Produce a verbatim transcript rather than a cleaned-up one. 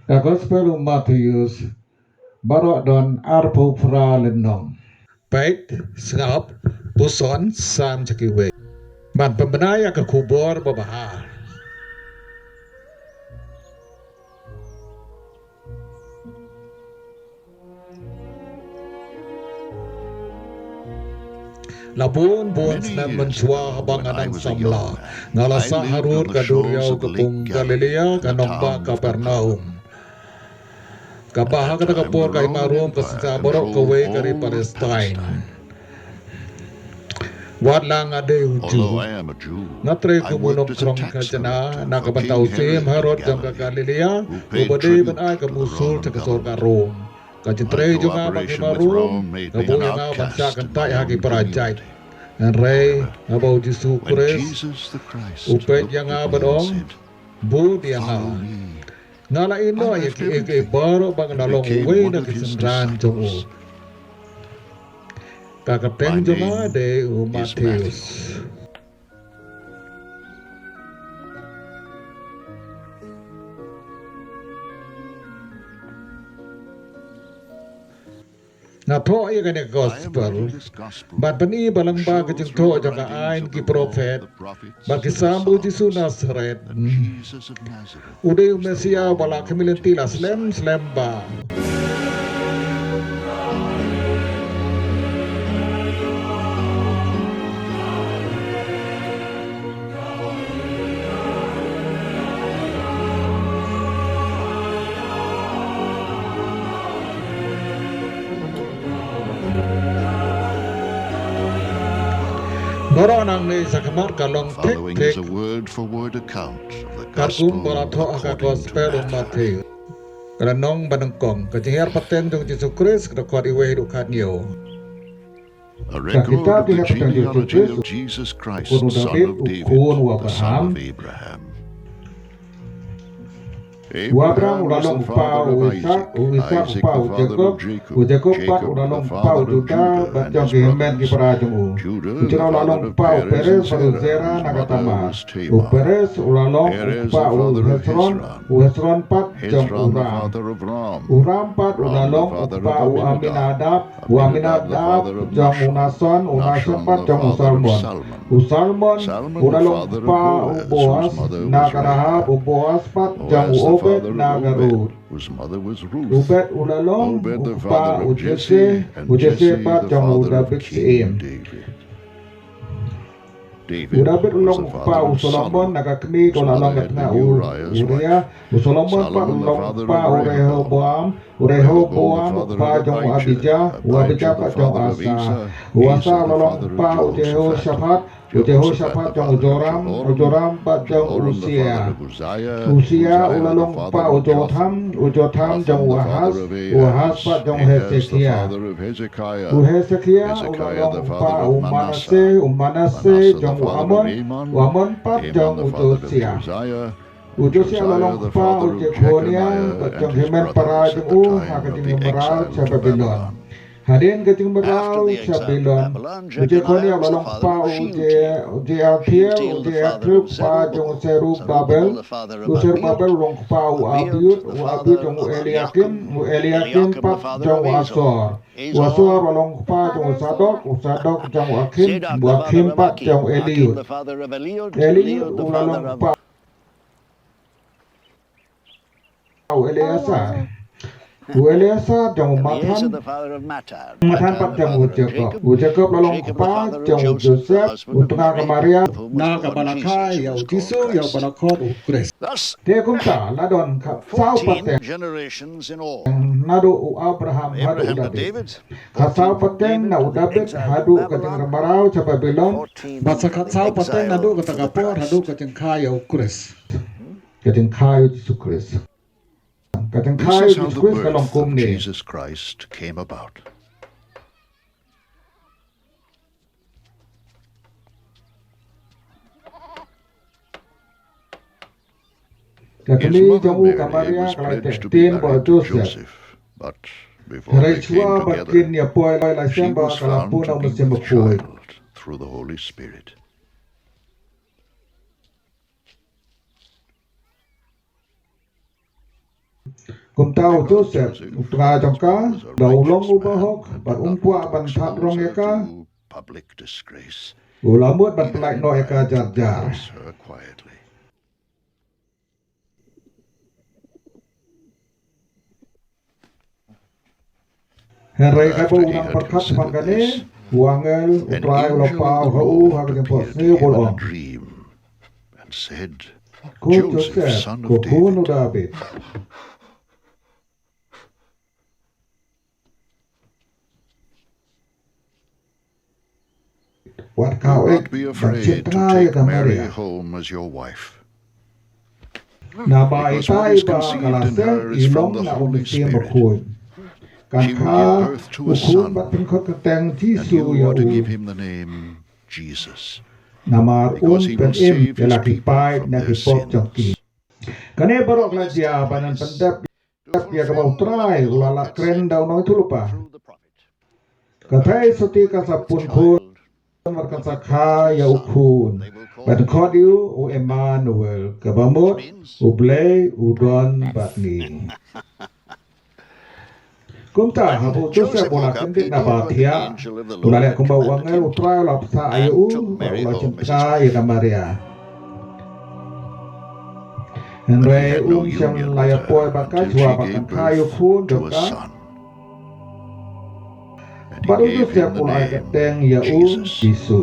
Ka Gospel u Mathaios, baroh don arphew phra lynnong. Peit, sngap, puson, sam sha kiwei. Ban pynbna ïa ka khubor babha. La bun bun snem mynshuwa haba nga dang samla, nga la sah harud ka duriaw ka pung Galilea, ka nongbah Kapernaum. Kaba ha kata ka por ka hima Rom ka synshar baroh kawei ka ri Palestine. Wat la nga dei u Jiw, nga trei kum u nongkhrong khajna na ka bynta u syiem Herod jong ka Galilea, uba dei ban ai ka musul sha ka sorkar Rom. Ka jingtrei jong nga bad ka hima Rom ka buh ïa nga ban shah kyntait ha ki para jait. Hynrei haba u Jisu Khrist u peit ïa nga bad ong, "Bud ïa nga." Nga la ïehnoh ïa kiei kiei baroh ba nga la long uwei na ki synran jong u. Ka kyrteng jong nga dei u Mathaios. Nga thoh ïa kane ka gospel bad pyni ba lyngba ka jingthoh jong ka aiñ, ki prophet bad ki Salm, ba u Jisu Nasaret u dei u Messiah uba la khmih lynti la slem slem bha. Baroh nangne shakhmat ka long thik thik katkum ba la thoh ha ka gospel u Mathaios. Ka lynnong banyngkong, ka jinghiar pateng jong u Jisu Khrist, ka dkhot wei haduh khathynñiew. Ka kitab jinghiar pateng jong u Jisu Khrist, u khun u Dabid, u khun u Abraham. U Abraham u la long u kpa u Isaak, u Isaak u kpa u Jakob, u Jakob pat u la long u kpa u Judah bad jong ki hynmen ki para jong u. U Judah u la long u kpa u Perez bad u Zerah na ka Tamar. U Perez u la long u kpa u Hesron, u Hesron pat jong u Ram. U Ram pat u la long u kpa u Aminadab, u Aminadab jong u Nason, u Nason pat jong u Salmon. U Salmon u la long u kpa u Boaz na ka Rahab, u Boaz pat jong u Obed na ka Ruth. U Obed u la long u kpa u Jesse, u Jesse pat jong u Dabid syiem. U Dabid u long u kpa u Solomon na ka kmie ka la long ka tnga u Uriah. U Solomon pat u long u kpa u Rehoboam, u Rehoboam u kpa jong u Abijah, u Abijah pat jong u Asa. U Asa u la long u kpa u Jehoshaphat, u Jehoshaphat jong u Joram, u Joram pat jong u Usia. U Usia u la long u kpa u Jotham, u Jotham jong u Ahaz, u Ahaz pat jong u Hesekiah. U Hesekiah u la long u kpa u Manasseh, u Manasseh jong u Amon, u Amon pat jong u Josiah. U Josiah u la long u kpa u Jekhonia bad jong ki hynmen para jong u ha ka jingmraw sha Babilon. Hadien ka jingmraw sha Babilon, u Jekhonia u la long u kpa u Je-, Jealtiel, u Jealtiel u kpa jong u Serubabel, u Serubabel u long u kpa u Abiud, u Abiud jong u Eliakim, u Eliakim pat jong u Asor. U Asor u la long u kpa jong u Sadok, u Sadok jong u Akhim, u Akhim pat jong u Eliud. Eliud u la long u kpa u Eleasar. U Eleasar jong u Mathan, Mathan pat jong u Jakob. U Jakob u la long u kpa jong u Joseph, u tnga ka Maria, na kaba la kha ïa u Jisu, ïa uba la khot u Khrist. Te kumta la don khatsaw pateng naduh u Abraham haduh u Dabid. Khatsaw pateng na u Dabid haduh ka jingmraw sha Babilon. Bad sa khatsaw pateng naduh kata ka por haduh ka jingkha ïa u Khrist. Ka jingkha ïa u Jisu Khrist. Ka jingkha ïa u Jisu Khrist ka long kumne. Ka kmie jong u ka Maria ka la ïathuh ktien bad u Joseph. Hynrei shuwa ba kin ïa poi la shem ba ka la pun na u Mynsiem Bakhuid. Through the Holy Spirit. Kumta u Joseph, u trai jong ka, da u long u bahok, bad um kwah ban thad rong ïa ka, u la mut ban pyllait noh ïa ka jar jar. Hynrei haba u nang pyrkhat shaphang kane, u angel u Trai u la paw ha u ha ka jingphohsniew bad u ong, "Ko Joseph, ko khun u David, wat khawei ban shim tnga ïa ka Maria. Namar ita i ba ka la seng i long na U Mynsiem Bakhuid. Kan kha u khun bad pynkhot kyrteng Jisu ïa u. Namar un pynim ïa la ki paid na ki pop jong ki." Kane baroh ka la jia ban pyndep ïa kaba u Trai u la lah kren da u nongïathuhlypa. Ka thei sotti kan sa pun khun, bad kan sa kha ïa u khun, bad khot ïa u u Emmanuel, kaba mut, U Blei u don bad ngi. Kumta haba u Joseph u la kyndit na ba thiah, u la leh kumba u angel u Trai u la pynshai ïa u, bad u la shim tnga ïa ka Maria. Hynrei um shym la ïa poi bad ka shuwa ba kan kha ïa u khun jong ka. Bad u Joseph u la ai kyrteng ïa u Jisu.